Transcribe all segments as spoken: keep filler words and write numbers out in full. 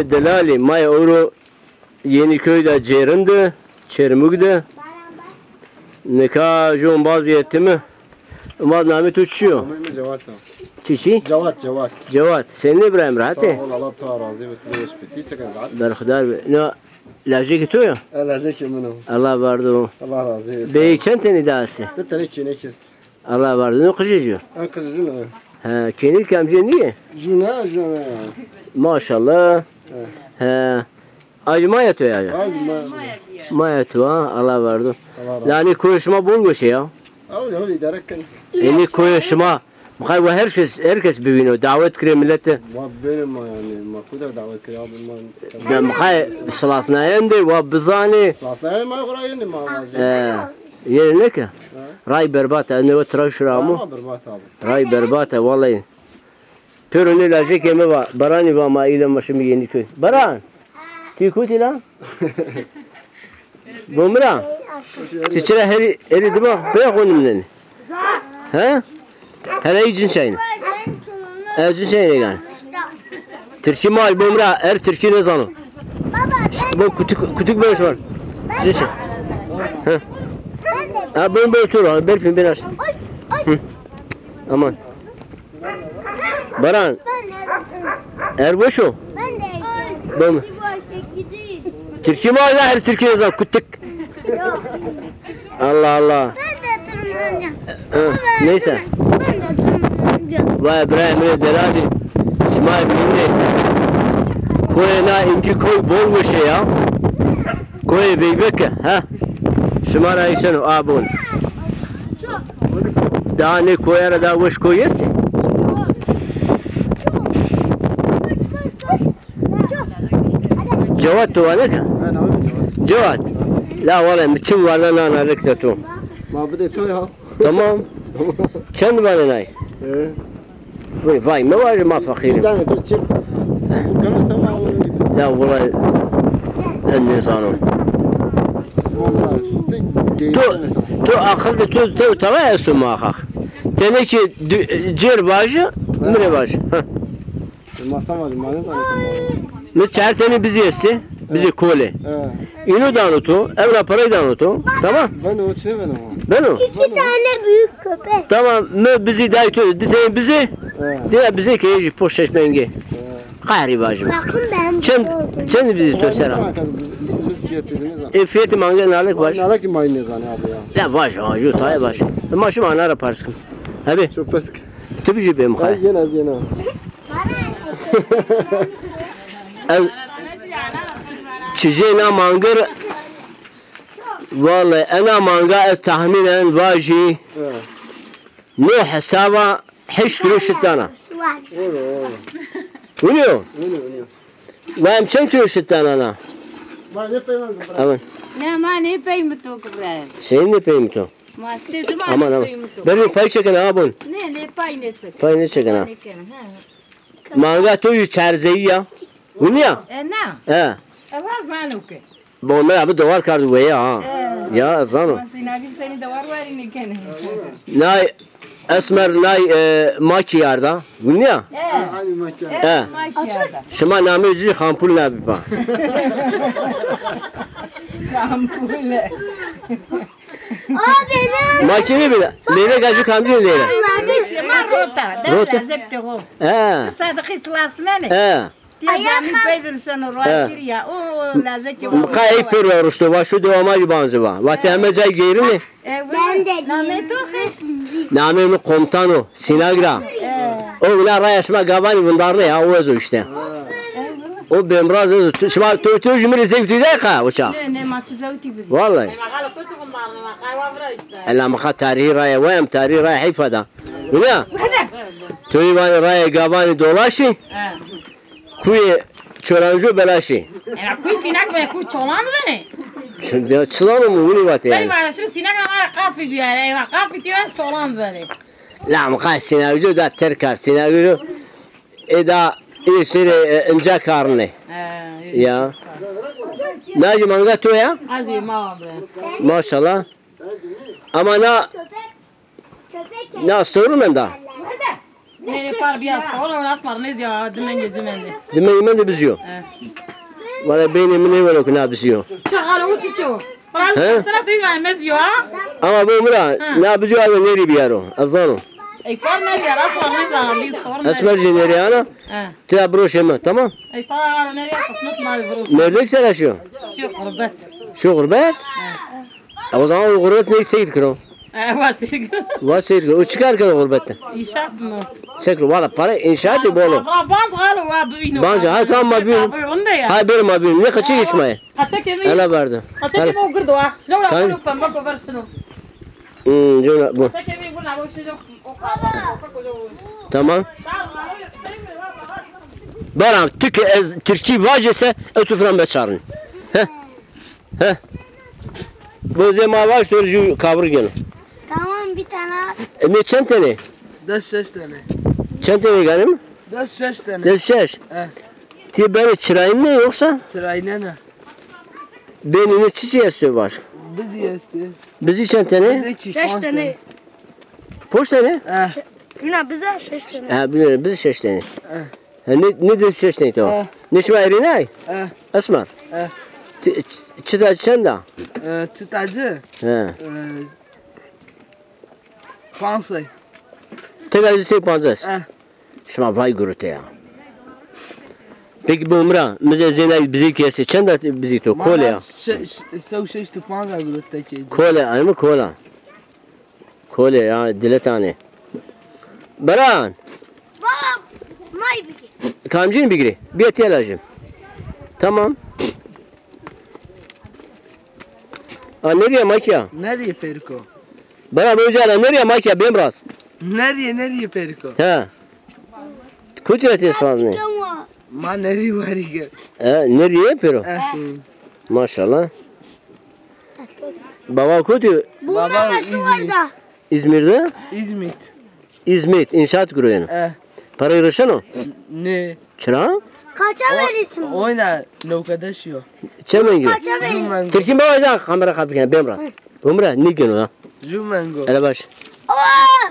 Delalî, ma yê ewro Yeniköy de cêrin de, Çermug de. Nika ju embaz yetimi. Embaz, namê to çi yo? Namê mi Cevat o. Çi çi? Cevat, Cevat. Cevat. Senîn ê birayê mi, rehet ê? Sağ ol, Allah ta razî be, ti de weş be. Ti çikin, rehet? Berxudar be. No lajekê to yo? E, lajekê min o. Allah verdo. Allah razî be. Beyî çend tenî de estê? Di tenî kênekî est. Allah verdo. No qijê ci yo? En qijê ci no. He, kênî kamcî nîyê? Ju ne, ju ne ya. Maşallah. He. He. Ay, maya to ya. Ay, ma- Maya to ha, Allah verdo. Allah razı olsun. Yanî koyê şima bol weş ê ya. Ew ya, îdare ken. Yanî koyê şima, mixay wa her kes, her kes bivîno, dawet kirê milete. Ma bêrê ma yanî, ma kuda dawet kirê abi ma. De mixay silasnayen de wa bizanê. Silasnayen ma xura yenî ma vazê. E, yere neke. Ha? Ray berbat e, ne we tira şura amo. Ama berbat abi. Ray berbat e, vallahi. Pêro nê lajekê mi va, Baranî va ma île ma şimi Yeniköy. Baran! Ti kotî la? Bomira! Ti çira herî, herî dima pê xo nimnenî? He? Hele î cin çayne. E, cin çayne gan. Tirkî mal Bomira, her Tirkî nêzano. Bo kutuk, kutuk ben şuan. Cin çay. He. Ha, ben, ben otur, ben, ben, ben aç. Hı. Aman. Baran. Her weş o? Bom. Tirkî mi ya, her Tirkî nêzan, kutik. Allah Allah. Ha, neyse. Vay birayê mi delalî. Şima bînê. Koyê na, îngî koy bol weş ê ya. Koyê Beybeke, ha? Şima ra îseno, a bon. Daha nê koya ra daha weş koy estê? Cevat to vanê ke? Ha, namê mi Cevat. Cevat. La wele mi çim varna nana rikte to. Ma bidê to ya. Tamam. Çend vanê nay? E. Vay, vay, mevajî, ma feqîr îme. Dane to çi? Kana sema o. Ya wele ez nêzano. To, to aqil de to, to tava esto muhaqqaq. Tenê ki dü-, cêr vajî, mi rê vajî. Ha. Ma sema, ma nêzano. Mi çar tenî bizî estê, bizî kolê. He. Îno dano to, ewna perey dano to. Tamam? Beno, çi beno? Beno? İki tane büyük köpek. Tamam, mi bizî day to, di tenî bizî. He. Dîya bizî ke ê jî poşt şeş mengê. He. Qehrî vajîme. Bakın ben. Çend, çend bizî to sera? Ê fiyetî manga nalek vaj. Nalek jî ma nêzanê abi ya. Ya vaj, ha, ju tayê vaj. Ma şima ana ra pers kim. Hebî. Çok pesik. Ti bijî bê mixay. Ay, yena, yena. Ez çijê na mangir, vallahi ena manga ez tahmînen vajî, he, no hesaba heşt kîlo şit dana. Olo, olo. Winî yo? Winî, winî. Wa em çend kîlo şit dana na? Ma nêpeyman. Aman. Ne, ma nêpeymi to ki bre. Sey nêpeymi to? Ma stê dima. Aman, aman. Nêpeymi to. Berê pay çekene ha bon. Ne, ne pay nêçekene. Pay nêçekene ha. Nêkene, he. Manga to yî çerzeyî ya. Winî ya? E, na. He. E, va zano ke. Bo me abi dewar kard weye ha. E. Ya, zano. Ma sînagî senî dewar warî nêkenê. Nay, Esmer, nay, e, makî arda. Winî ya? E. E. E. Makî arda. Şima namê ci Xampul nabî pa. Xampule. Makî nêbî. Leylek a ju kamcî leylek? Ma rota. Rota. He. Sadiqî silasnenê. He. Tiya camî pey de niseno, roa kir ya. O lazekî. Mixay ey pêro ruşto, va şu dewa ma jî banci va. Vatê heme cay geyrinê. E, namê to xê? Namê mi Komutan o, Sînag ra. E. O wina raya şima gavanî vindarnê ya, o ez o îşte. O bêmraz ez o. Tu, şima to, to jî mi rê zewtî day qa o ça? Ne, ne, ma çi zewtî bidî. Vallahi. Ela mixa tarîhî raya, wa em tarîhî raya heyfa da. Wina? To yî vanê raya gavanî dolaşî. He. Kuyê Çoranco belaşî. Ena kuy Sînag be, kuy Çolan be. Ya Çolan mı, winî vatê yanî? Bey vara şu Sînag ma ra qafî biyare, ena qafî tiya Çolan be. La mixa Sînagco da ter kar, Sînagco. E da, e sere, e, inca karne. He. Ya. Na jî manga to ya? A jî ma wa bre. Maşallah. Ama na, na soru menda. Nê, nê, par bîya sor, o Esmer nêdîya, dimengê ci mendê. Dimengê mendê bizîyo. He. Valla beynê mi nêweno ke na bizîyo. Çi hal o, çiçî yo? He? Taraf bî mezîyo, ha? Ama bo mi ra, he, na bizîyo, ayo nêrî bîyaro. Ez zano. Ey, par nêbîyar, Esmer nêzano, bî sor. Esmer jî nêrî ana. He. Tira biro şê mi, tamam? Ey, par nêbîyar, qismet ma biro. Mêrdek sera şîyo? Şîyo xurbet. Şîyo xurbet? He. E, o zaman o xurbet ney seyr kiro. E, va seyr kiro. Va seyr kiro. O çi kar keno xurbet de? İnşaat mı? Sekro, valla para inşaatî bol o. Banc halo va bîno. Banc, ha, tamam, ma bîno. Ha, bêro ma bîno. Ne kaçı geçmeye? Hatta kemi. Ela verdi. Hatta kemi o girdo ha. Lewra kalo pembe kover şino. Hmm, cona bu. Hatta kemi bu na bu şey yok. Tamam. Baran, tu ke ez Tirkî vajê se, ez tu filan beçarin. He? He. Bo zê ma vaj, to rê jû kavir geno. Tamam, bir tane at. E, nê çend tenê? Des şeş tenê. Çend tenê ganim? Des şeş tenê. Des şeş. E. Ti benê çirayîne yoksa? Çirayîne ne? Benê nê çiçî esto vaj? Bizî estê. Bizî çend tenê? Bizî kî şeş tenê. Poş tenê? E. Yine bize şeş tenê. Ha, bizî şeş tenê. E. Ha, ne, ne de şeş tenê to? E. Ne şima erînay? E. Esmer. E. Çi, çita çend a? E, çita ci? He. E, panc sey. Teka ci sey pancas. E. Şima vay gurute ya. Peki bo mi ra, mi zê zênay bizî kî estê, çend a bizî to? Kole ya? Sew şeşt û panc a gurute kî. Kole, ay mi kola. Kole ya, dile tanê. Baran. Bab, may bigir. Kamcîn bigirê? Bîya tîya lajim. Tamam. A, nerîye makya? Nerîye periko? Baran, bo uca ra nerîye makya, bêm rast. Nerîye, nerîye periko? He. Kotî ra tê saznê? Ma nerî warî ke. E, nerîye pêro? E. Maşallah. Baba kotî? Baba İzmir. İzmir de? İzmit. İzmit, inşaat guroyeno. E. Parayî rişeno? Nê. Çira? Kaça verirsin? Oyna nokada şiyo. Çend mengo? Kaça verirsin? Tirkî ma vaja kamera kapı kene, bêm ra. Bêm ra, ne geno ha? Ju mengo. Hele baş.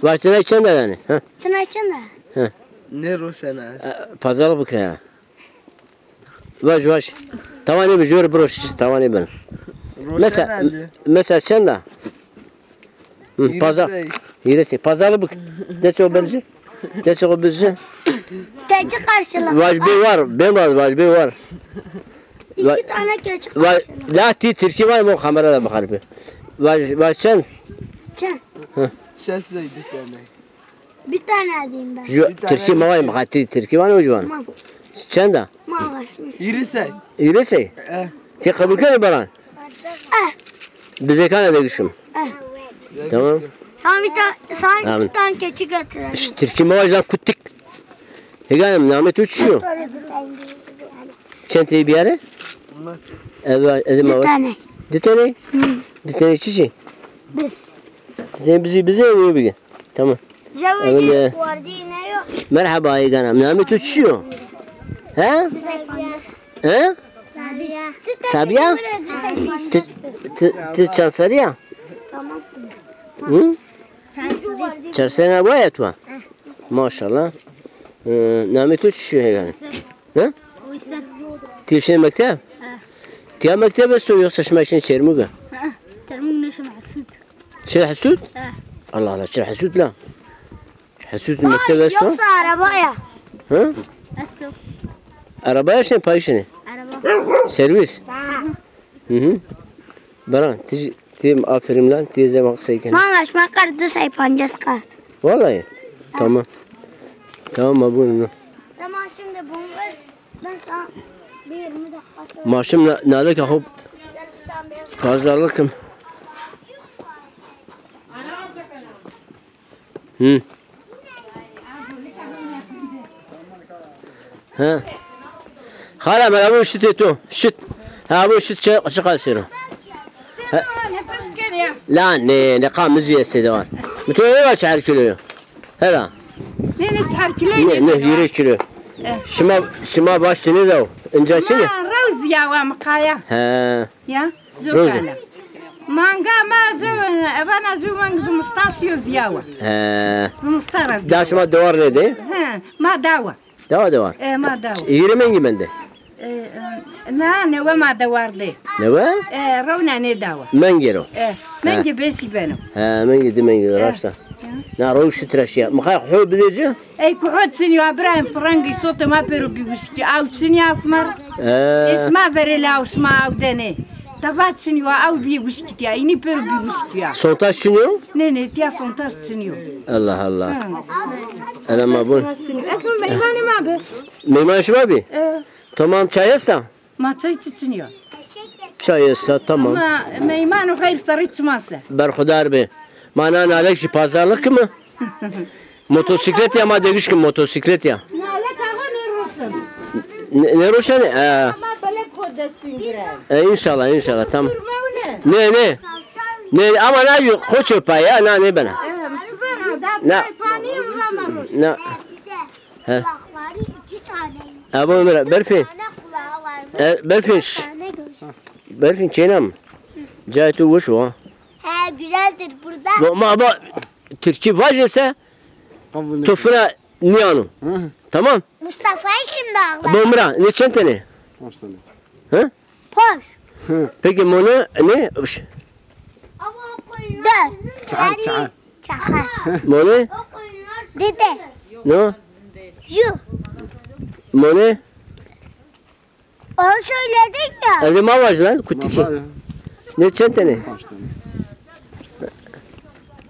Baş, tine çend a yanî? Ha? Tine çend a? Ha. Ne roşena? E, pazarlık bike ya. Vaj, vaj. Tawanê bi jor bro şiş tawanê bin. Mesela, mesela çend a? Hı, pazar. Hîrê sey. Pazarlık bik. Deso berci. Deso berci. Keçi karşıla. Vaj bê war, bêm vaj, vaj bê war. İki tane keçi karşıla. La ti Tirkî var mı, kamera da bakar bir. Vaj, vaj çend? Çend? Hı. Şeş sey bir tane. Bir tane alayım ben. Ju, Tirkî ma vay, ma ti Tirkî vano ciwan. Tamam. Çend a? Ma vay. Hîrê sey. Hîrê sey? Eh. Ti qebul kenî Baran? Eh. Bizêkan de gişim. Eh. Tamam. Sana bir tane, sana iki tane keçi getirelim. Tirkî ma vay, kutik. Heganim, namê to çi yo? Çend tey biyare? Evet, ez ma. Di tane. Di tane? Hı. Di tane çiçî? Biz. Di tane bizî, bizî, ew bigî. Tamam. Cewê wardî ne yo? Merheba, ey ganam. Namê to çi yo? He? He? Sabiya. Sabiya? Ti, ti, ti çend serrî ya? Tamam. Hı? Çend serrî? Çend serrî ya to? Hı. Maşallah. Ee, namê to çi yo, ey ganam? He? Ti şinê mekteb? He. Tiya mekteb esto, yoksa şima şinê Çermûg a? He, Çermûg nêşinê, Hesûd. Şinê Hesûd? He. Allah Allah, çi Hesûd la? Hesûd mekteb esto? Yoksa arabaya? He? Esto. Arabaya şinê, payî şinê? Araba. Servîs? He. Hı hı. Baran, ti, ti aferin lan, ti zê ma qisey kenê. Valla şima kar di sey pancas kar. Vallahi? Ha. Tamam. Tamam, ma bunu. Tamam, şimdi bunu ver. Ben sana bir yirmi dakika sonra. Ma şim na-, nalika xo pazarlık kim. Hı. He. Xala, mera bu şitê to. Şit. Ha, bu şit çi, çi qasêro? He. La ne, ne qamizî estê de var. Mi to eva çar kilo yo. Hela. Ne, ne çar kilo. Ne, ne, hîrê kilo. Eh. Şima, şima baş çinê de o. Inca çinê? Ma rewz ya wa mıkaya. He. Ya, zokana. Manga ma zû, evana zû mang zimistan şîyo zîyawa. He. Zimistan ra zîyawa. Da şima dewar nêdê? He, ma dawa. Dawa dewar? E, ma dawa. Hîrê mengî mendê? E, e, na, newe ma dewar dê. Newe? E, rewna nêdawa. Mengê ro? E, mengê beşî beno. He, mengê di mengê, raşt a. Ya. Na, rew şitra şîya. Mixay xo bidê ci? Ey kuho çinî yo, Îbrahîm, firengî sotê ma pêro bî wişkî, aw çinî asmar. Ee. Ê şima verê la aw şima aw denê. Teba çinî yo, aw bî wişkî tîya, înî pêro bî wişkî ya. Sontaj çinî yo? Nê, nê, tîya sontaj çinî yo. Allah Allah. Ha. Ela ma bun. Esma meymanê ma bi. Meyman şima bî? E. Tamam, çay esta? Ma çay çi çinî yo. Çay esta, tamam. Ama meyman û xeyr serrî çiman se. Berxudar bê. Ma na nalek jî pazarlix kimi? Motosîklet ya ma degîş kim, motosîklet ya. Nalek axa nêroşen. Nê, nêroşen? E. Ama belek xo destîn giren. E, înşallah, înşallah, tamam. Dur mewne. Nê, nê. Nê, ama na jî xo çöpa ya, na nêbena. E, çi bena, da. Na. Pay panî ama roş. Na. He. Kulakları iki tane. Abo Ömer, Berfin. Bir tane kulağı var. E, Berfin, şş. Bir tane gözü. Berfin, çêna mi? Cayê to weş o ha. He, güzeldir burada. Bo, ma ba, Tirkî vajê se, to fina nîyano. Hı. Tamam? Mustafa'yı şimdi ağlar. Bo mi ra, nê çend tenê? Paç tane. Hı? Poş. Peki mone ne? Dört. Çaha, çaha. Çaha. Mone? Dede. No? Ju. Mone? Onu söyledin ya. Elde ma vaj lan, kutiki. Ma vaj. Ne çend tenê? Paç tane.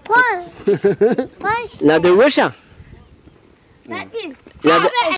Poş. Poş. Na de weşa? Bakayım. Ya da- Abi,